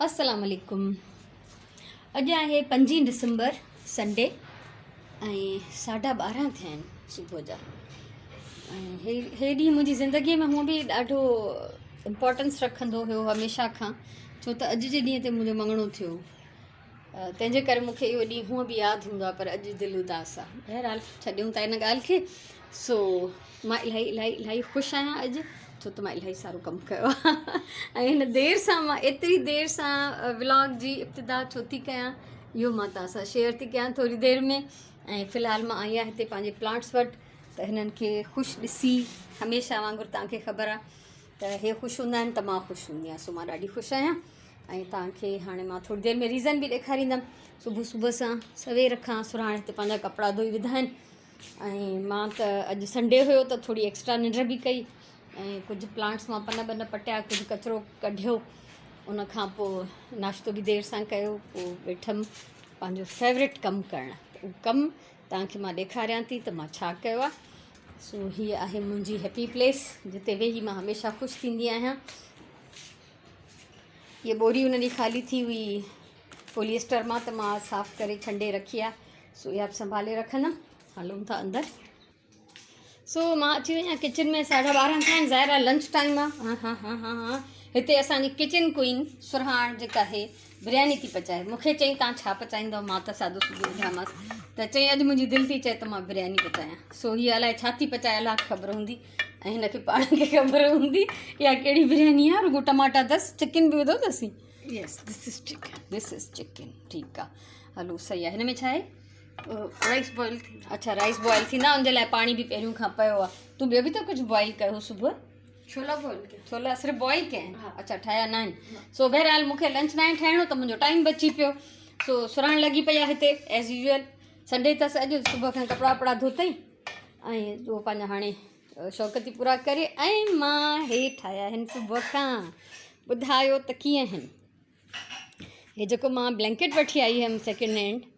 السلام عليڪم اڄ آهي پنجين ڊسمبر سنڊي ۽ ساڍا ٻارهن ٿيا آهن صبح جا ۽ هي هي ڏينهن منهنجي زندگيء ۾ هونء به ڏاڍو امپورٽنس رکندو هيو هميشه کان ڇو ته اڄ جي ڏينهن تي منهنجو مڱڻو ٿيو تنهن جي ڪري مون کي اهو ڏينهن هونء به ياد هوندو آهي پر اڄ دل اداس آهي بهرحال ڇڏيون ٿا ان ڳالهه کي سو مان الاهي الاهي الاهي خوش آهيان اڄ ڇو ته مان الاهي سارو ڪم ڪيو آهي ۽ هن دير سان مان ايتري دير سان ولاگ جي ابتدا ڇو ٿي ڪيان اهو مان توهان سان شيئر ٿي ڪيان ٿوري دير ۾ ۽ في الحال مان آئي آهيان هتي پنهنجي پلانٽس وٽ ته هنن کي خوش ڏسي هميشه وانگر توهان کي خبر آهي ته هي خوش هوندا آهن ته مان خوش هوندي آهيان سو مان ڏاڍي خوش آهيان ۽ توهان کي هاڻي مان ٿوري دير ۾ ريزن به ڏيکاريندم صبح صبح سان سوير کان سرهاڻ هتي پنهنجا ڪپڙا ڌوئي وڌا آهن ۽ مان ته اڄ سنڊي هيو ته ٿوري ايڪسٽرا ننڊ به ڪئي ۽ ڪجهه پلانٽس مان پن ٻن پٽيا ڪجهه ڪچرو ڪڍيو ان کان پوء ناشتو به دير سان ڪيو پوء ويٺم پنهنجو فيوريٽ ڪم ڪرڻ اهو ڪم توهان کي مان ڏيکاريان ٿي ته مان ڇا ڪيو آهي سو هيء آهي منهنجي هيپي پليس جتي ويهي مان هميشه خوش ٿيندي آهيان هيء ٻوري ان ڏينهن خالي ٿي هئي پوليسٽر مان ته مان صاف ڪري ڇنڊي رکي آهي سو اها به سنڀالي رکندم هلون ٿا اندر سو مان اچي وئي آهيان ڪچن ۾ ساڍا ٻارهن ٿيا آهن ظاهر آهي لنچ ٽائيم آهي ها ها ها ها ها هتي اسانجي ڪچن ڪوئين سرهاڻ جيڪا آهي برياني ٿي پچائي مونکي چئي تان ڇا پچائيندو مان ته سادو سودو ٻڌايومانس ته چئي اڄ منهنجي دل ٿي چئي ته مان برياني پچايان سو هي الائي ڇا ٿي پچائي الله کي خبر هوندي ۽ هن کي پاڻ کي خبر هوندي اها ڪهڙي برياني آهي رڳو ٽماٽا اٿس چڪن به وڌو اٿس yes this is chicken this is chicken ٺيڪ آ هلو صحيح آ هن ۾ ڇا آهي رائس بوائل ٿيندا اڇا رائس بوائل ٿيندا ان جي لاء پاڻي به پهريون کان پيو آ تون ٻيو به ته ڪجهه بوائل ڪيو صبح ڇولا بوائل ڪيا ڇولا صرف بوائل ڪيا آهن اڇا ٺاهيا نه آهن سو بهرحال مون کي لنچ ناهي ٺاهڻو ته منهنجو ٽائيم بچي پيو سو سرهاڻ لڳي پئي آهي هتي ايز يوزل سنڊي اٿس اڄ صبح کان ڪپڙا وپڙا ڌوتئي ۽ اهو پنهنجا هاڻي شوق ٿي پورا ڪري ۽ مان هي ٺاهيا آهن صبح کان ٻڌايو ته ڪيئن آهن هي جيڪو مان بلينڪيٽ وٺي آئي هيم سيڪنڊ هينڊ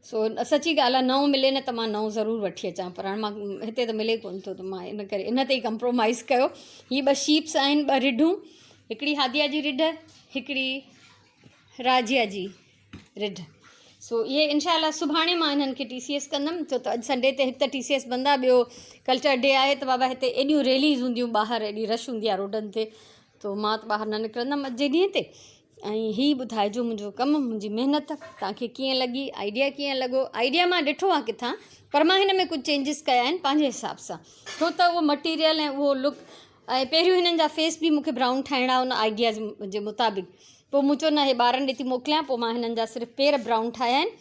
سو سچي ڳالهه آهي نئون ملي نه ته مان نئون ضرور وٺي اچان پر هاڻي مان هتي ته ملي ڪونه ٿو ته مان ان ڪري ان تي ئي ڪمپرومائز ڪيو هي ٻه شيپس آهن ٻه رڍون هڪڙي هاديا جي رڍ هڪڙي راجيا جي رڍ سو اهي انشاء الله سڀاڻي مان انهن کي ٽي سي ايس ڪندم ڇو ته اڄ سنڊي تي هڪ ته ٽي سي ايس بند آهي ٻيو ڪلچر ڊي آهي ته بابا هتي ايڏيون ريليز هونديون ٻاهر ايڏي رش هوندي آهي روڊن تي تو مان ته ٻاهر نه نڪرندم اڄ جي ڏينهن تي ۽ هي ٻڌائجو منهنجو ڪم منهنجي محنت توهان کي ڪيئن لڳي آئيڊيا ڪيئن لڳو آئيڊيا مان ڏٺو آهي ڪٿان پر مان هن ۾ ڪجهه چينجز ڪيا آهن پنهنجي حساب سان ڇو ته اهو مٽيريل ۽ اهو لڪ ۽ پهريون هنن جا فيس به مون کي برائون ٺاهڻا ان آئيڊيا جي مطابق پوء مون چيو نه هي ٻارن ڏي ٿي موڪليان پوء مان هنن جا صرف پير برائون ٺاهيا آهن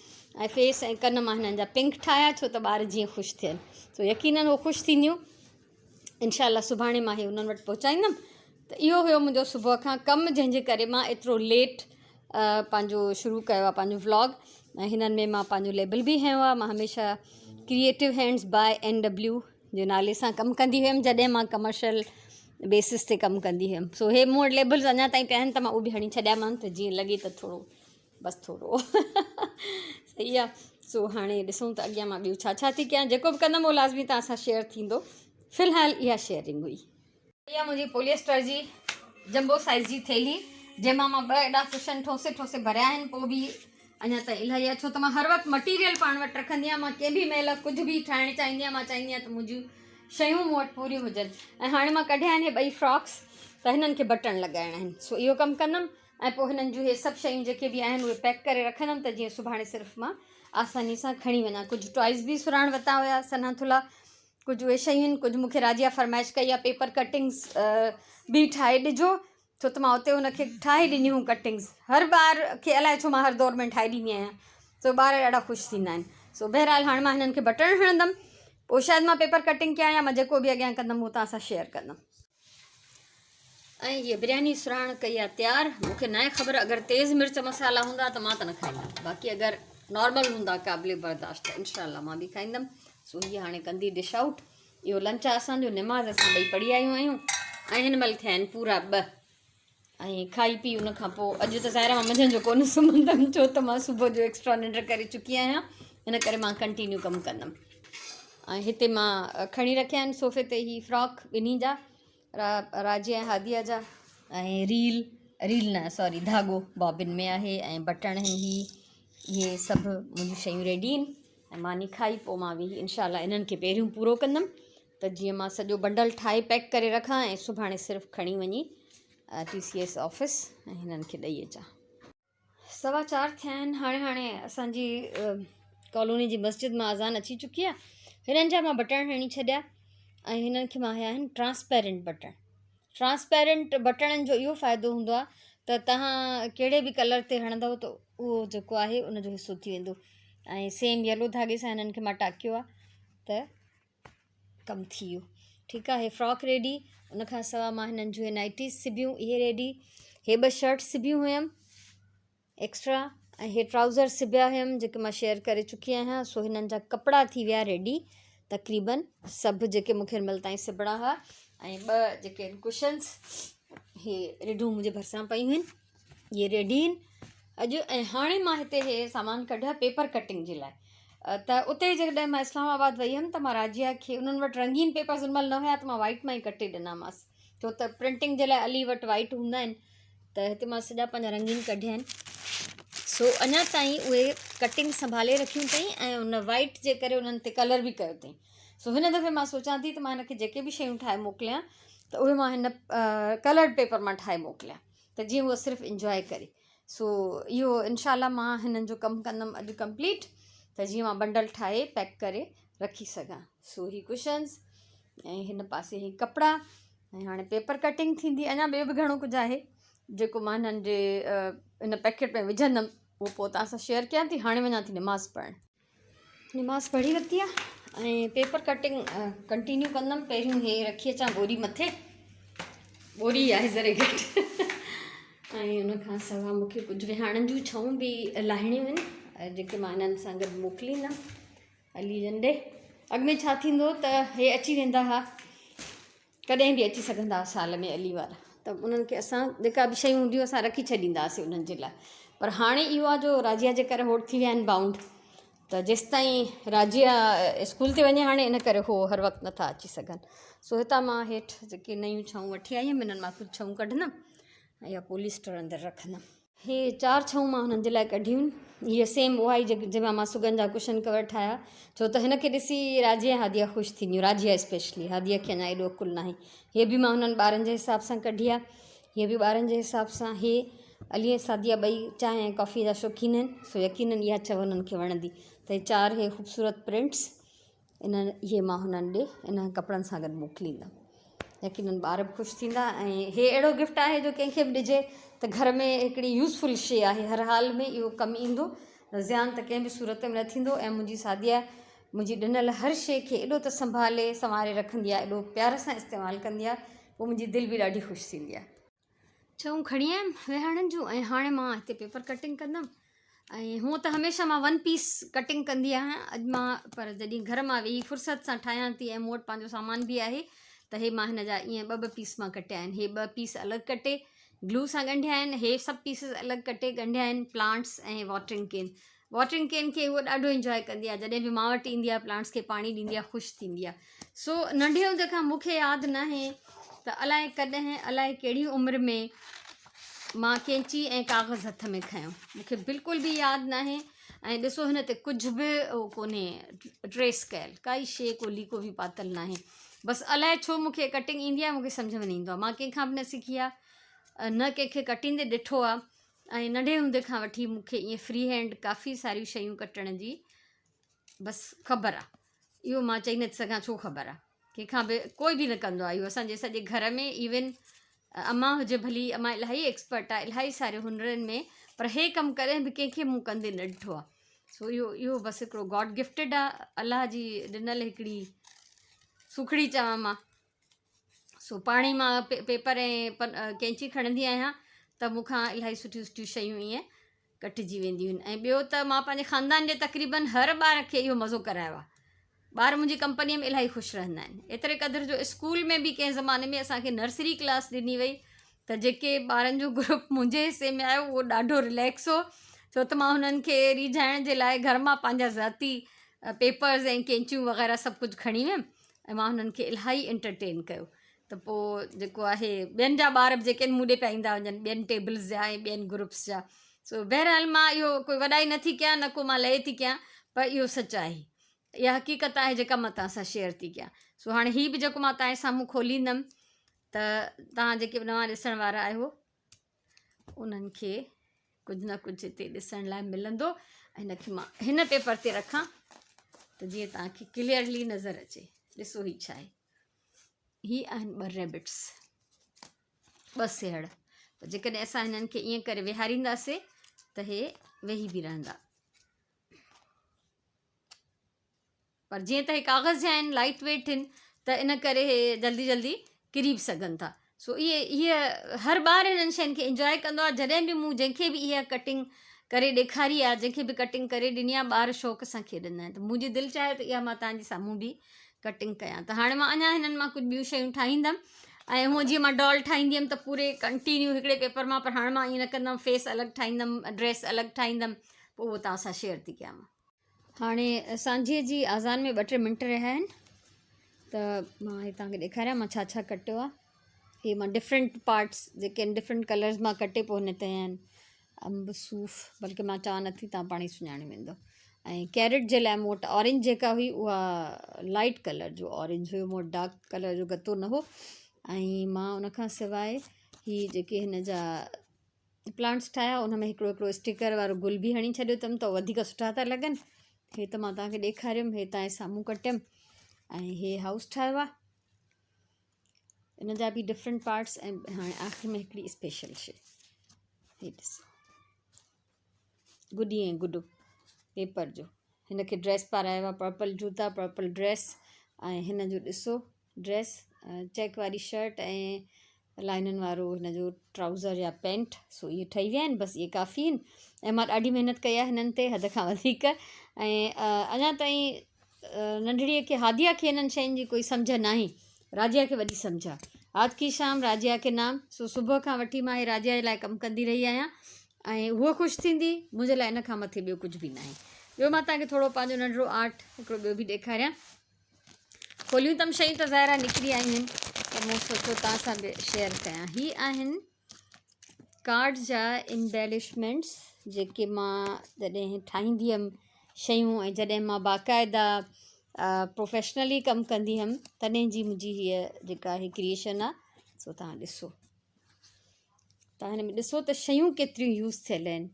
۽ فيس ۽ ڪن مان هنن جا پنڪ ٺاهيا ڇو ته ٻار جيئن خوش ٿين سو يقينن هو خوش ٿينديون انشاء الله سڀاڻي مان هي انهن وٽ پهچائيندم ته اهو هيو منهنجو صبح کان ڪم جنهن جي ڪري مان ايترو ليٽ پنهنجو شروع ڪيو آهي پنهنجو ولاگ ۽ هنن ۾ مان پنهنجو ليبل به هنيو آهي مان هميشه creative hands by N W جي نالي سان ڪم ڪندي هيم جڏهن مان ڪمرشل بيسس تي ڪم ڪندي هيم سو هي مون وٽ ليبلز اڃا تائين پيا آهن ته مان اهي به هڻي ڇڏيامان ته جيئن لڳي ته ٿورو بس ٿورو صحيح آهي سو هاڻي ڏسون ته اڳيان مان ٻيو ڇا ڇا ٿي ڪيان جيڪو به ڪندم اهو لازمي توهان سان شيئر ٿيندو في الحال اها شيئرنگ هئي اها منهنجي پوليسٽر جي جمبو سائز جي ٿيلهي جنهن مان مان ٻه ايڏا ڪشن ٺوسي ٺوسي ڀريا آهن پوء به اڃا تائين الاهي آهي ڇو ته مان هر وقت مٽيريل پاڻ وٽ رکندي آهيان مان ڪنهن به مهل ڪجهه به ٺاهڻ چاهيندي آهيان مان چاهيندي آهيان ته منهنجون شيون مون وٽ پوريون هجن ۽ هاڻي مان ڪڍيا آهن هي ٻئي فراڪس ته هنن کي بٽڻ لڳائڻا آهن سو اهو ڪم ڪندم ۽ پوء هنن جون هي سڀ شيون جيڪي به آهن اهي پيڪ ڪري رکندم ته جيئن سڀاڻي صرف مان آساني سان کڻي وڃان ڪجهه ٽوائز به سراڻ وتا هيا سنها ٿلها ڪجهه اهي شيون آهن ڪجهه مون کي راجيا فرمائش ڪئي آهي پيپر ڪٽنگس به ٺاهي ڏجو ڇو ته مان اتي هن کي ٺاهي ڏنيون هيون ڪٽنگس هر ٻار کي الائي ڇو مان هر دور ۾ ٺاهي ڏيندي آهيان سو ٻار ڏاڍا خوش ٿيندا آهن سو بهرحال هاڻي مان هنن کي بٽڻ هڻندم پوء شايد مان پيپر ڪٽنگ ڪيان يا مان جيڪو به اڳيان ڪندم اهو توهان سان شيئر ڪندم. ۽ هيء برياني سرهاڻ ڪئي آ تيار مون کي ناهي خبر اگر تيز مرچ مصالحا هوندا ته مان ته نه کائيندم باقي اگر نارمل هوندا قابل برداشت ته انشاء الله مان به کائيندم سو هيء هاڻي ڪندي ڊش آئوٽ اهو لنچ آ اسان جو نماز اسان ٻئي پڙهي آيون آهيون ۽ هن مهل ٿيا آهن پورا ٻه ۽ کائي پي ان کان پوء اڄ ته ظاهر مان منجهند جو ڪونه سمهندم ڇو ته مان صبح جو ايڪسٽرا ننڊ ڪري چڪي آهيان ان ڪري مان ڪنٽينيو ڪم ڪندم ۽ هتي مان کڻي رکيا آهن صوفي تي هي فراڪ ٻنهي جا راجي ۽ هاديه جا ۽ ريل. ريل نه سوري ڌاڳو بابن ۾ آهي ۽ بٽڻ آهن هي اهي سڀ منهنجون شيون ريڊي آهن ۽ ماني کائي پوء مان ويهي انشاء الله انهن کي پهريون پورو ڪندم ته جيئن مان سڄو بنڊل ٺاهي پيڪ ڪري رکان ۽ سڀاڻي صرف کڻي وڃي ٽي سي ايس آفيس ۽ هنن کي ڏئي اچان. 4:15 ٿيا آهن هاڻي هاڻي اسانجي ڪالوني جي مسجد مان اذان اچي چڪي آهي هنن جا مان بٽڻ هڻي ڇڏيا ۽ هنن کي مان هنيا آهن ٽرانسپيرنٽ بٽڻ ٽرانسپيرنٽ بٽڻن جو اهو فائدو هوندو آهي ته توهان ڪهڙي به ڪلر تي هڻندو ته اهو جيڪو آهي ان جو حصو ٿي ويندو ۽ سيم يلو ڌاڳي سان هنن کي مان ٽاڪيو آهي ته ڪم ٿي ويو ٺيڪ آهي فراڪ ريڊي ان کان سوا مان هنن جون نائٽيز سبيون اهي ريڊي هي ٻه شرٽ سبيون هيم ايڪسٽرا ۽ هي ٽرائوزر سبيا هيم جيڪي مان شيئر ڪري چڪي آهيان سو هنن جا ڪپڙا ٿي ويا ريڊي تقريبن سڀ جيڪي مونکي هن مهل تائين سبڻا هئا ۽ ٻه جيڪي آهن ڪشنس هي ريڊون منهنجي ڀرسان پيون آهن اهي ريڊي آهن اڄ ۽ هاڻي مان هتي هي سامان ڪڍيو آهي پيپر ڪٽنگ جي لاء ته اتي جيڪڏهن مان اسلام آباد وئي هيم ته مان راجيا کي انهن وٽ رنگين پيپرز ان مهل نه هيا ته مان وائيٽ مان ئي ڪٽي ڏنامانس ڇو ته پرنٽنگ جي لاء علي وٽ وائيٽ هوندا آهن ته هتي مان سڄا پنهنجا رنگين ڪڍيا آهن سو اڃا تائين اهي ڪٽنگ سنڀالي رکيون اٿئي ۽ ان وائيٽ جي ڪري انهن تي ڪلر به ڪيو اٿئي سو هن دفعي مان سوچان ٿي ته مان هن کي جيڪي به شيون ٺاهي موڪليان ته اهي مان هن ڪلرڊ پيپر مان ٺاهي موڪليان ته جيئن هوء صرف انجواء ڪري سو اهو انشاء الله مان هنن جو ڪم ڪندم اڄ ڪمپليٽ ته جيئن مان بنڊل ٺاهي پيڪ ڪري رکي سگهان سو هي ڪشنز ۽ هن پاسي هي ڪپڙا ۽ هاڻي پيپر ڪٽنگ ٿيندي اڃا ٻيو به گهڻو ڪجهه آهي جيڪو مان هنن جي ان پيڪيٽ ۾ وجهندم اهو پوء توهان سان شيئر ڪيان ٿي هاڻي وڃان ٿي نماز پڙهڻ نماز پڙهي ورتي آ ۽ پيپر ڪٽنگ ڪنٽينيو ڪندم پهريون هي رکي اچان ٻوري مٿي ٻوري آهي ذري گهٽ ۽ ان کان سوا مونکي ڪجهه وهاڻن جون ڇئون به لاهڻيون آهن جيڪي مان انهن سان گڏ موڪليندم علي جن ڏي اڳ ۾ ڇا ٿيندو ته هي اچي ويندا هئا ڪڏهن به اچي سگهندا هئا سال ۾ علي وارا ته انهن کي اسان جيڪا به شيون هونديون اسان رکي ڇڏيندا هئاسين انهن جي لاء پر هاڻي اهو آهي جو راجيا جي ڪري هوڙ ٿي ويا آهن بائونڊ ته جيستائين راجيا اسڪول تي وڃي هاڻي ان ڪري هو هر وقت نٿا اچي سگهن سو هتان مان هيٺ جيڪي نيون ڇئون وٺي آئي هيم انهن مان ڪجهه ڇئون ڪڍندم يا پوليسٽر اندر رکندم هي چار ڇئون مان هنن جي لاء ڪڍيون. هيء سيم اها ئي جنهن مان مان سڳن جا ڪشن ڪور ٺاهيا. ڇو ته هن کي ڏسي راجيا ۽ هاديه خوش ٿينديون. راجيا اسپيشلي. هاديه کي اڃا ايڏو عقل ناهي. هيء به مان هنن ٻارن جي حساب سان ڪڍي آهي. هيء به ٻارن جي حساب سان. هي علي ۽ سعديه ٻئي چانهه ۽ ڪافيء جا شوقين آهن. سو يقينن اها ڇئون هنن کي وڻندي. ته هي چار هي خوبصورت پرنٽس. انهن اهي مان هنن ڏي انهن ڪپڙن سان گڏ موڪليندم يقينن ٻار به خوش ٿيندا ۽ هي اهڙو گفٽ آهي جو ڪنهن کي به ڏجي ته گهر ۾ هڪڙي يوزفل شي آهي هر حال ۾ اهو ڪم ايندو زيان ته ڪنهن به صورت ۾ نه ٿيندو ۽ منهنجي سعديه منهنجي ڏنل هر شي کي ايڏو ته سنڀالي سنواري رکندي آهي ايڏو پيار سان استعمال ڪندي آهي پوء منهنجي دل به ڏاڍي خوش ٿيندي آهي. ڇئون کڻي آيم ويهاڻن جون ۽ هاڻي مان هتي پيپر ڪٽنگ ڪندم ۽ هونء ته هميشه مان ون پيس ڪٽنگ ڪندي آهيان اڄ مان پر جڏهن گهر مان ويهي فرصت سان ٺاهيان ٿي ۽ مون وٽ پنهنجو سامان به آهي ته هي مان هن جا ائين ٻه ٻه پيس مان ڪٽيا آهن هي ٻه پيس الڳ ڪٽي گلو سان ڳنڍيا آهن هي سڀ پيسز الڳ ڪٽي ڳنڍيا آهن پلانٽس ۽ واٽرنگ ڪين واٽرنگ ڪين کي هوء ڏاڍو انجواء ڪندي آهي جڏهن به مان وٽ ايندي آهي پلانٽس کي پاڻي ڏيندي آهي خوش ٿيندي آهي سو ننڍي هوندي کان مون کي ياد ناهي ته الائي ڪڏهن الائي ڪهڙي عمر ۾ مان ڪينچي ۽ ڪاغذ هٿ ۾ کنيو مون کي بلڪل به ياد ناهي ۽ ڏسو هن تي ڪجهه به اهو ڪونهي ٽريس ڪيل ڪائي شي ڪو ليڪو به پاتل ناهي بس الائي ڇو مون کي ڪٽنگ ايندي آهي مون کي سمجهه ۾ نه ايندو آهي مان ڪنهن کان به نه سکي آهي نه ڪنهن کي ڪٽيندي ڏٺو آهي ۽ ننڍي هوندي کان وٺي مون کي ائين فري هينڊ ڪافي ساريون شيون ڪٽڻ جي بس خبر آ اهو مان چئي نٿي سگهان ڇو خبر آ ڪنهن کان به ڪوئي به نه ڪندو آ اهو اسانجي سڄي گهر ۾ ايون امان هجي ڀلي امان الاهي ايڪسپرٽ آ الاهي ساري هنرن ۾ پر هي ڪم ڪڏهن به ڪنهن کي مون ڪندي نه ڏٺو آ سو اهو اهو بس هڪڙو گاڊ گفٽيڊ آ الله جي ڏنل هڪڙي سوکڙي چوان مان سو پاڻ ئي مان پيپر ۽ ڪينچي کڻندي آهيان ته مون کان الاهي سٺيون سٺيون شيون ائين ڪٽجي وينديون آهن ۽ ٻيو ته مان پنهنجي خاندان جي تقريبن هر ٻار کي اهو مزو ڪرايو آهي ٻار منهنجي ڪمپنيء ۾ الاهي خوش رهندا آهن ايتري قدر جو اسڪول ۾ به ڪنهن زماني ۾ اسانکي نرسري ڪلاس ڏني وئي ته جيڪي ٻارن جو گروپ منهنجي حصي ۾ آيو اهو ڏاڍو رليڪس هو ڇو ته مان هنن کي ريجهائڻ جي لاء گهر مان پنهنجا ذاتي پيپرز ۽ ڪينچيون وغيره سڀ ڪجهه کڻي ويم ۽ مان هنن کي الاهي انٽرٽين ڪيو. ته پوء جيڪو آهي ٻين جا ٻار به جيڪي آهن مون ڏي پيا ايندا وڃن ٻين ٽيبلز جا ۽ ٻين گروپس جا. سو بهرحال مان اهو ڪوئي وڏائي نه ٿي ڪيان نه ڪو مان لئي ٿي ڪيان پر اهو سچ آهي. اها حقيقت آهي جيڪا مان توهان سان شيئر ٿي ڪيان. سو هاڻي هي به جيڪو مان توهان جي سامهون کوليندم ته توهان جيڪي به نوان ڏسڻ وارا آهيو انهن کي ڪجهه نه ڪجهه هتي ڏسڻ لاء ملندو ۽ هن کي مان هن پيپر تي رکان ته جيئن توهان کي ڪليئرلي نظر اچي. ڏسو هي ڇا آهي. هي آهن ٻه ريبٽس، ٻه سيهڙ. ته جيڪڏهن اسان هنن کي ائين ڪري ويهارينداسي ته هي ويهي به رهندا. پر جيئن ته هي ڪاغذ جا آهن، لائٽ ويٽ آهن ته ان ڪري هي جلدي جلدي ڪري به سگهن ٿا. سو اهي هيء هر ٻار هنن شين کي انجواء ڪندو آهي. جڏهن به مون جنهن کي به اها ڪٽنگ ڪري ڏيکاري آهي، جنهن کي به ڪٽنگ ڪري ڏني آهي، ٻار شوق سان کيڏندا آهن. ته منهنجي دل چاهيو ته اها مان توهان جي سامهون به ڪٽنگ ڪيان. ته هاڻي مان اڃا هنن مان ڪجهه ٻيون شيون ٺاهيندم ۽ هونء جيئن مان ڊال ٺاهيندي هيم ته پوري ڪنٽينيو هڪڙي پيپر مان، پر هاڻي مان ائين نه ڪندم، فيس الڳ ٺاهيندم، ڊريس الڳ ٺاهيندم، پوء اهو توهان سان شيئر ٿي ڪيان. هاڻي سانجهيء جي آذان ۾ ٻه ٽي منٽ رهيا آهن ته مان هي توهان کي ڏيکاريان مان ڇا ڇا ڪٽيو آهي. هي مان ڊفرنٽ پارٽس جيڪي آهن ڊفرنٽ ڪلرز مان ڪٽي پوء هن تي آهن انب صوف بلڪه مان چوان نٿي توهان پاڻ ئي سڃاڻي ويندو. ۽ ڪيرٽ جي لاء مون وٽ اورينج جيڪا هئي اها لائٽ ڪلر جو اورينج هيو، مون وٽ ڊارڪ ڪلر جو گتو نه هو. ۽ مان ان کان سواء هي جيڪي هن جا پلانٽس ٺاهيا ان ۾ هڪڙو هڪڙو اسٽيڪر وارو گل به هڻي ڇڏيو اٿم ته وڌيڪ سٺا ٿا لڳن. هي ته مان توهان کي ڏيکاريم، هي توهان جي سامهون ڪٽيم ۽ هي هائوس ٺاهيو آهي. ان جا به ڊفرنٽ پارٽس ۽ هاڻي آخر ۾ هڪڙي اسپيشل شي هي ڏسو گڏي ۽ گڏو پيپر جو هن کي ڊريس پارايو آهي، پرپل جوتا، پرپل ڊريس ۽ هن جو ڏسو ڊريس چيڪ واري شرٽ ۽ لائنن وارو هن جو ٽرائوزر يا پينٽ. سو اهي ٺهي ويا آهن، بس اهي ڪافي آهن ۽ مان ڏاڍي محنت ڪئي آهي هنن تي حد کان وڌيڪ. ۽ اڃا تائين ننڍڙيء کي هاديا کي هنن شين جي ڪوئي سمجهه ناهي، راجيا کي وڏي سمجهه آهي. آج ڪي شام راجيا ڪي نام. سو صبح کان وٺي مان هي راجيا جي لاء ڪم ڪندي رهي آهيان ۽ هوء خوش ٿيندي، منهنجي لاء ان کان مٿي ٻيو ڪجهه به ناهي. ٻيو مان توهان کي ٿورو پنهنجو ننڍڙو آرٽ هڪڙو ٻيو به ڏيکاريان. کوليون تم شيون ته ظاهر آهي نڪري آيون آهن ته مون سوچيو توهان سان به شيئر ڪيان. هي آهن ڪارڊز جا امبيلشمينٽس جيڪي مان جڏهن ٺاهيندي هيم شيون ۽ جڏهن مان باقاعده پروفيشنلي ڪم ڪندي هيم تڏهن جي منهنجي هيء جيڪا هي ڪريئيشن آهي. سو توهان ڏسو، توهان هن ۾ ڏسو ته شيون ڪيتريون يوز ٿيل آهن.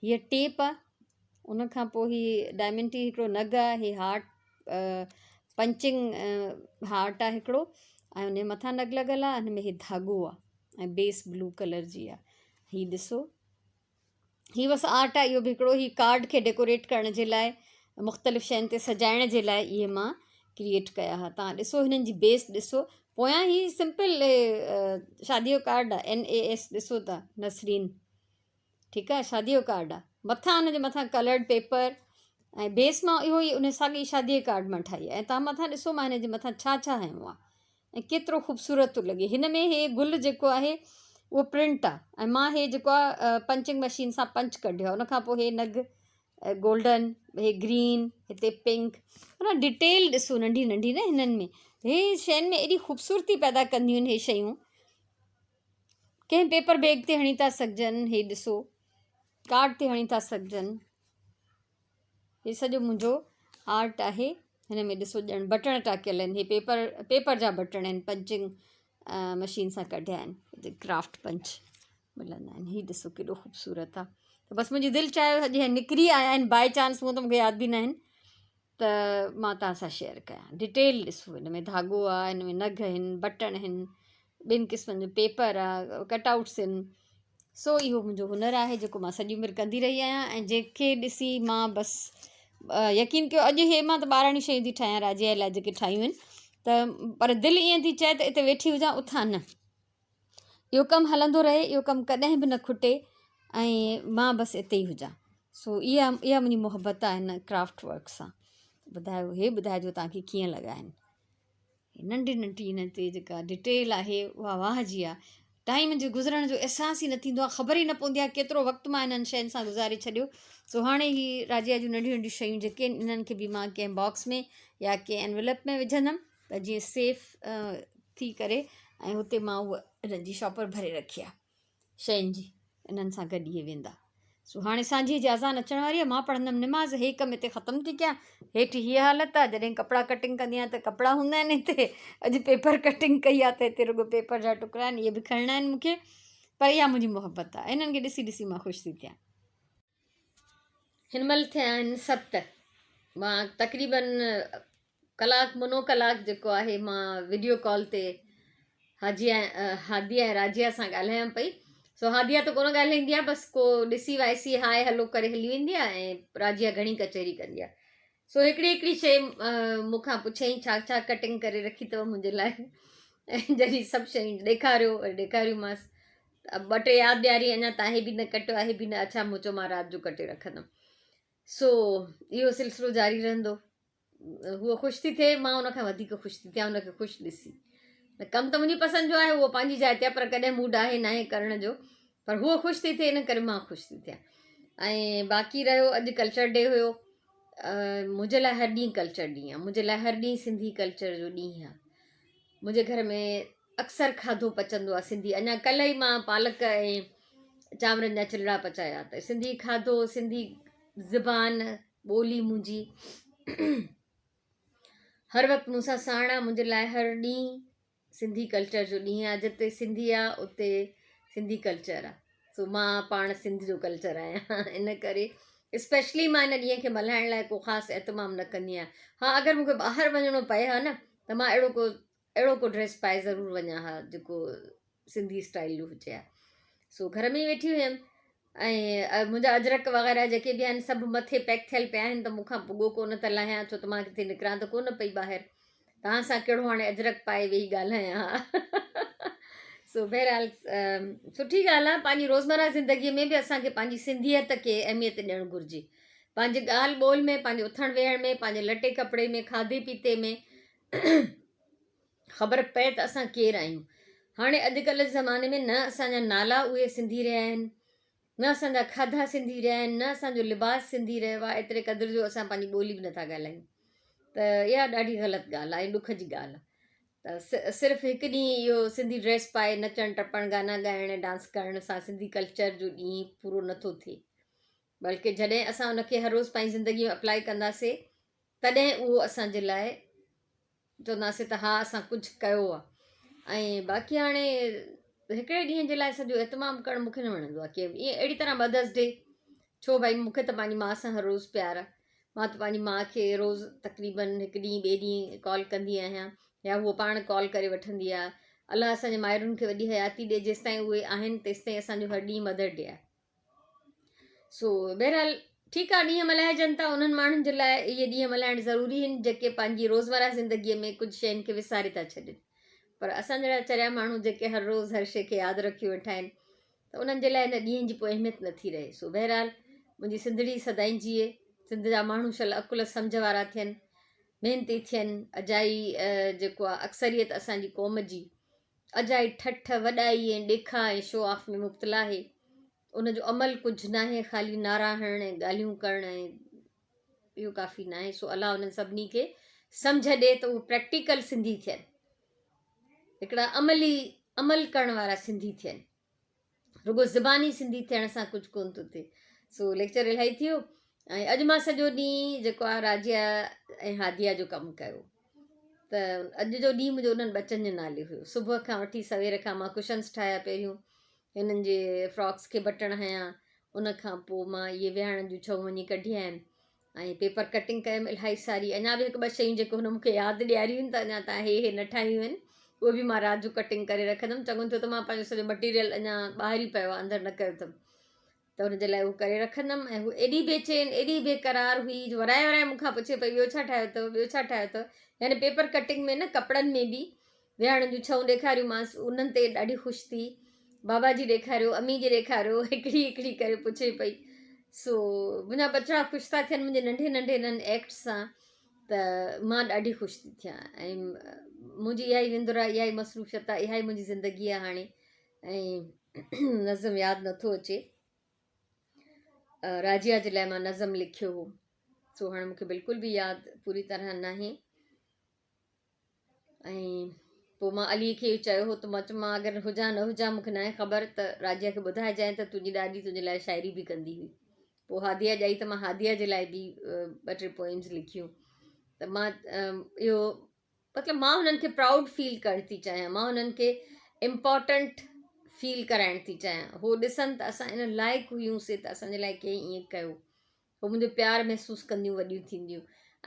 هيء ٽيپ آ، ان کان پوء هي ڊائمنڊ ٽي هڪڙو نگ آ، هي هارٽ پنچنگ هارٽ آ هڪڙو ۽ ان جي مٿان نگ لڳل آ، هن ۾ هي ڌاڳو آ ۽ بيس بلو ڪلر جي آ. هي ڏسو هي بس آرٽ آ اهو به هڪڙو، هي ڪارڊ کي ڊيڪوريٽ ڪرڻ جي لاء مختلف شين تي سجائڻ جي لاء اهي مان ڪريئيٽ ڪيا ها. توهان ڏسو هنن جي بيس ڏسو، پويان هي سمپل شادي جو ڪارڊ آ، اين اي ايس ڏسو ٿا نسرين، ٺيڪ آ، شادي جو ڪارڊ آ، مٿان ان جي مٿان ڪلرڊ پيپر ۽ بيس مان اهو ئي ان ساڳي شادي جي ڪارڊ مان ٺاهي آ. ۽ توهان مٿان ڏسو مان هن جي مٿان ڇا ڇا هنيو آ ۽ ڪيترو خوبصورت ٿو لڳي. هن ۾ هي گل جيڪو آهي اهو پرنٽ آ ۽ مان هي جيڪو آ پنچنگ مشين سان پنچ ڪڍيو آ. ان کان پوء هي نگ گولڊن، هي گرين، هتي پنڪ، معنيٰ ڊيٽيل ڏسو ننڍي ننڍي نه هنن ۾ هي شين ۾ ايڏي خوبصورتي پيدا ڪنديون آهن هي شيون. ڪنهن پيپر بيگ تي هڻي ٿا سگهجن، هي ڏسو ڪارڊ تي هڻي ٿا سگهجن. هي سڄو منهنجو آرٽ آهي. هن ۾ ڏسو ڄڻ بٽڻ ٽاڪيل آهن، هي پيپر پيپر جا بٽڻ آهن، پنچنگ مشين سان ڪڍيا آهن، ڪرافٽ پنچ ملندا آهن. هي ڏسو ڪيڏو خوبصورت آهي. ته بس منهنجي دل چاهيو اڄ هي نڪري آيا آهن باء چانس، هونء ته مونکي ياد به نه آهن ته مان توهان سان شيئر ڪيان. ڊيٽيل ڏسو، هن ۾ ڌاڳو آهي، هن ۾ نگ آهن، بٽڻ آهن، ٻن قسمن جو پيپر آ، ڪٽ آئوٽس آهن. سو اهو منهنجو هنر آهي جيڪو مان سڄي عمر ڪندي رهي آهيان ۽ جنهن کي ڏسي مان بس يقين ڪيو اڄ هي مان ته ٻاراڻيون شيون ٿي ٺاهيان راجيا لاء جيڪي ٺاهيون آهن ته پر دل ائين ٿي چاهي ته اتي ويٺي هجان اٿان نه، اهو ڪم هلندو رهي، اهو ڪم ڪڏهن به نه کٽي ۽ مان بس اتي ئي هجان. سو اها اها منهنجي محبت آهي هن ڪرافٽ ورڪ سان. ٻڌايو هي ٻڌائجو توهان کي ڪيئن لڳا آهن. ننڍي ننڍي هن تي جيڪا ڊيٽيل آهي اها واهه جي آهي. ٽائيم جي گذرڻ جو احساس ئي نه ٿيندو آهي، خبر ئي نه پوندي آهي ڪيترو وقت مان انهن شين سان گذاري ڇڏيو. سو هاڻي هي راجيا جون ننڍيون ننڍيون شيون جيڪي آهن انهن کي به مان ڪنهن باڪس ۾ يا ڪنهن انولپ ۾ وجهندم ته جيئن سيف ٿي ڪري ۽ هتي مان اها هنن جي شاپر ڀري رکي آهي شين جي انهن سان گڏ اهي ويندا سو هاڻي سانجهيء جي اذان اچڻ واري آهي مان پڙهندم نماز هي ڪم هتي ختم ٿي ڪيان هيٺ هيء حالت آهي جڏهن ڪپڙا ڪٽنگ ڪندي آهيان ته ڪپڙا هوندا آهن هتي اڄ پيپر ڪٽنگ ڪئي آهي ته هتي رڳو پيپر جا ٽڪرا آهن اهي به کڻڻا آهن مونکي پر اها منهنجي محبت آهي انهن کي ڏسي ڏسي مان خوش ٿي ٿيان هن مهل ٿيا آهن ست مان تقريبن ڪلاڪ منو ڪلاڪ جيڪو آهي مان وڊيو ڪال تي هاجيا هاديا ۽ راجيا سان ڳالهايان پئي سو هاديا ته ڪونه ڳالهائيندي آهي بس ڪو ڏسي وائسي هاء هلو ڪري هلي ويندي آهي ۽ راجيا گهڻي ڪچهري ڪندي آهي سو هڪڙي هڪڙي شي مون کان پڇيائين ڇا ڇا ڪٽنگ ڪري رکي اٿو منهنجي لاء ۽ جڏهن سڀ شيون ڏيکاريو وري ڏيکاريومانس ٻه ٽي ياد ڏياري اڃا تان هي به نه ڪٽيو آهي به نه اڇا مون چيو مان رات جو ڪٽي رکندم سو اهو سلسلو جاري رهندو هوء خوش ٿي ٿئي مان ان کان وڌيڪ خوش ٿي ٿيان ان کي خوش ڏسي ڪم ته منهنجي پسند جو آهي اهو پنهنجي جاء تي آهي پر ڪڏهن موڊ آهي ناهي ڪرڻ جو پر هوء خوش ٿي ٿئي ان ڪري مان خوش ٿي ٿيان ۽ باقي رهيو اڄ ڪلچر ڊي هيو منهنجي لاء هر ڏينهن ڪلچر ڏينهن آهي منهنجي لاء هر ڏينهن سنڌي ڪلچر جو ڏينهن آهي منهنجي گهر ۾ اڪثر کاڌو پچندو آهي سنڌي اڃا ڪلهه ئي مان پالڪ ۽ چانورن جا چلڙا پچايا ته سنڌي کاڌو سنڌي زبان ٻولي منهنجي هر وقت مون سان ساڻ آ منهنجي لاء هر ڏينهن سنڌي ڪلچر جو ڏينهن آ جتي سنڌي آ اتي سنڌي ڪلچر آ سو مان پاڻ سنڌ جو ڪلچر آهيان ان ڪري اسپيشلي مان ان ڏينهن کي ملهائڻ لاء ڪو خاص اهتمام نه ڪندي آهيان ها اگر مونکي ٻاهر وڃڻو پئي ها نه ته مان اهڙو ڪو اهڙو ڪو ڊريس پائي ضرور وڃان ها جيڪو سنڌي اسٽائل جو هجي ها سو گهر ۾ ئي ويٺي هيم ۽ منهنجا اجرڪ وغيره جيڪي به آهن سڀ مٿي پيڪ ٿيل پيا آهن ته مون کان پڳو ڪونه ته لاهيان ڇو ته مان ڪٿي نڪران ته ڪونه پئي ٻاهر توهان سان ڪهڙو هاڻي اجرڪ پائي ويهي ڳالهايان ها سو بهرحال سٺي ڳالهه آهي پنهنجي روزمره زندگيء ۾ به اسان کي پنهنجي سنڌيت کي اهميت ڏيڻ گهرجي پنهنجي ڳالهه ٻولهه ۾ پنهنجي اٿڻ ويهڻ ۾ پنهنجي لٽي ڪپڙي ۾ کاڌي پيتي ۾ خبر پئي ته اسان ڪير آهيون. هاڻي اڄڪلهه جي زماني ۾ نه اسان جا نالا اهي سنڌي رهيا آهن، نه اسان جا کاڌا سنڌي رهيا آهن، نه اسان جو لباس سنڌي رهيو آهي، ايتري قدر جو اسان پنهنجي ٻولي به نٿا ڳالهايون ته اها ڏاڍي غلط ڳالهه آهي ۽ ڏک جي ڳالهه آهي ته صرف هڪ ڏينهن اهو سنڌي ڊريس پائي نچڻ ٽپڻ گانا ڳائڻ ڊانس ڪرڻ سان سنڌي ڪلچر جو ڏينهن پورو نٿو ٿئي بلڪه جڏهن اسان ان کي هر روز پنهنجي زندگي ۾ اپلائي ڪنداسي تڏهن اهو اسان جي لاء چونداسين ته ها اسان ڪجهه ڪيو آهي ۽ باقي هاڻي هڪڙي ڏينهن جي لاء سڄو اهتمام ڪرڻ مونکي نه وڻندو آهي ڪي ائين اهڙي طرح مدرس ڊي ڇو ڀائي مونکي ته پنهنجي ماء سان هر روز پيار آهي مان ته پنهنجي ماء کي روز تقريبن هڪ ڏينهن ٻئي ڏينهن ڪال ڪندي آهيان يا هوء پاڻ ڪال ڪري وٺندي آهي الله اسان جي مائرن کي وڏي حياتي ڏي جيستائين اهي آهن تيستائين اسانجو هر ڏينهن مدر ڊي آهي سو بهرحال ٺيڪ آ ڏينهن ملهائجن ٿا انهن ماڻهن جي لاء اهي ڏينهن ملهائڻ ضروري آهن جيڪي پنهنجي روزمره زندگيء ۾ ڪجهه شين کي وساري ٿا ڇڏين پر اسان جهڙا چريا ماڻهو جيڪي هر روز هر شيء کي ياد رکيو ويٺا آهن ته انهن جي لاء ان ڏينهن جي پوء اهميت نٿي رهي سو بهرحال منهنجي سنڌڙي سدائين جيئي سنڌ جا ماڻهو شل عقل سمجهه وارا ٿين محنتي ٿين اجائي جيڪو آ اڪثريت اسان جي قوم جي اجائي ٺٺ، وڏائي ۽ ڏيکاء ۽ شو آف ۾ مبتلا آهي. ان جو عمل ڪجهه ناهي، خالي نعرا هڻڻ ۽ ڳالهيون ڪرڻ ۽ اهو ڪافي ناهي. سو الله انهن سڀني کي سمجهه ڏي ته اهي پريڪٽيڪل سنڌي ٿين. هڪڙا عملي عمل ڪرڻ وارا سنڌي ٿين. رڳو زباني سنڌي ٿيڻ سان ڪجهه ڪونه ٿو ٿئي. سو ليڪچر الاهي ٿي ويو ۽ اڄ مان سڄو ڏينهن جيڪو آهي راجيا ۽ هاديا جو ڪم ڪيو ته اڄ جو ڏينهن منهنجو انهن ٻچن جي نالي هيو. صبح کان وٺي سوير کان مان ڪشنس ٺاهيا پهريون هنن جي فراڪس کي بٽڻ هنيا ان کان پوء مان اهي ويهاڻن جون ڇئون وڃي ڪڍي آيم ۽ پيپر ڪٽنگ ڪيم الاهي ساري اڃا به هڪ ٻه شيون جيڪي هن مونکي ياد ڏياريون آهن ته اڃا تان هي هي نه ٺاهيون آهن اهي به مان رات جو ڪٽنگ ڪري رکندم چڱو ٿيو ته مان پنهنجو سڄو مٽيريل اڃا ٻاهر ئي پيو آهي اندر نه ڪيو اٿم ته ان جي لاء اهو ڪري رکندم ۽ هو ايڏي بيچين ايڏي بيقرار هئي جو ورائي ورائي مون کان پڇي پئي ٻيو ڇا ٺاهيو اٿو ٻيو ڇا ٺاهيو اٿو يعني پيپر ڪٽنگ ۾ نه ڪپڙن ۾ به ويهاڻن جون ڇئون ڏيکاريونمانس انهن تي ڏاڍي خوش ٿي بابا جي ڏيکاريو امي جي ڏيکاريو هڪڙي هڪڙي ڪري پڇي پئي سو منهنجا ٻچڙا خوش ٿا ٿين منهنجي ننڍي ننڍي انهن ايڪٽ سان ته مان ڏاڍي خوش ٿي ٿيان ۽ منهنجي اها ئي وندر آهي اها ئي مصروفيت آهي اها ئي منهنجي زندگي آهي هاڻي ۽ نظم ياد نٿو اچي راجيا جي لاء مان نظم لکيو هو سو هاڻي مونکي بلڪل به ياد پوري طرح ناهي ۽ پوء مان علي کي اهو چيو هو ته مان چيو مان اگر هجان نه هجان مون کي ناهي خبر ته راجيا کي ٻڌائجانء ته تنهنجي ڏاڏي تنهنجي لاء شاعري به ڪندي هئي. پوء هاديه ڄائي ته مان هاديه جي لاء به ٻه ٽي پوئمز لکيون ته مان اهو مطلب مان هنن کي پرائوڊ فيل ڪرڻ ٿي چاهيان مان هنن کي امپارٽنٽ فيل ڪرائڻ ٿي چاهيان هو ڏسن ته اسان ان لائق هيون سي ته اسان جي لاء ڪنهن ائين ڪيو هو منهنجو پيار محسوس ڪنديون وڏيون ٿينديون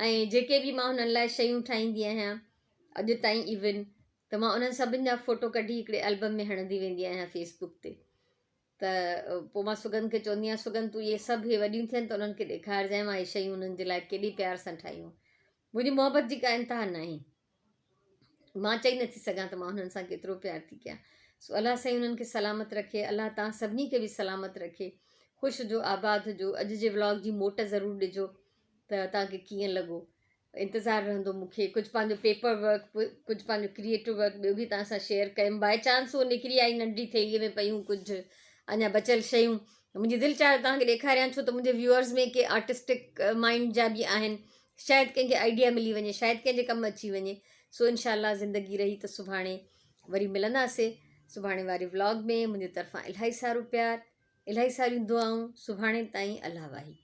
۽ جيڪي به مان هنن لاء شيون ٺاهيندي آهيان اڄ تائين ايون ته مان انهن سڀن جا فوٽو ڪڍي هڪڙي البم ۾ هڻندي ويندي آهيان فيس بڪ تي ته پوء مان سگن کي چوندي آهيان سگن تون اهي سڀ هي وڏيون ٿين ته انهن کي ڏيکارجانء مان اهي شيون انهن جي لاء ڪيڏي پيار سان ٺاهيون منهنجي محبت جي ڪا انتها ناهي مان چئي نٿي سگهان ته مان انهن سان ڪيترو پيار ٿي ڪيان سو الله سائين انهن کي سلامت رکي الله تان سڀني کي به سلامت رکي خوش هجو آباد هجو اڄ جي ولاگ جي موٽ ضرور ڏجو ته تان کي ڪيئن لڳو انتظار رهندو مون کي ڪجهه پنهنجو پيپر ورڪ ڪجهه پنهنجو ڪريئيٽو ورڪ ٻيو به تان سان شيئر ڪيم باء چانس اهو نڪري آئي ننڍي ٿيلهي ۾ پيون ڪجهه اڃا بچيل شيون منهنجي دل چاهيو تان کي ڏيکاريان ڇو ته منهنجي ويوئرز ۾ ڪي آرٽسٽڪ مائنڊ جا به آهن شايد ڪنهن کي آئيڊيا ملي وڃي شايد ڪنهن جي ڪم اچي وڃي سو انشاء الله زندگي رهي ته سڀاڻي وري ملنداسي سڀاڻي واري ولاگ ۾ منهنجي طرفان الاهي سارو پيار الاهي ساريون دعائون سڀاڻي تائين الله واهي.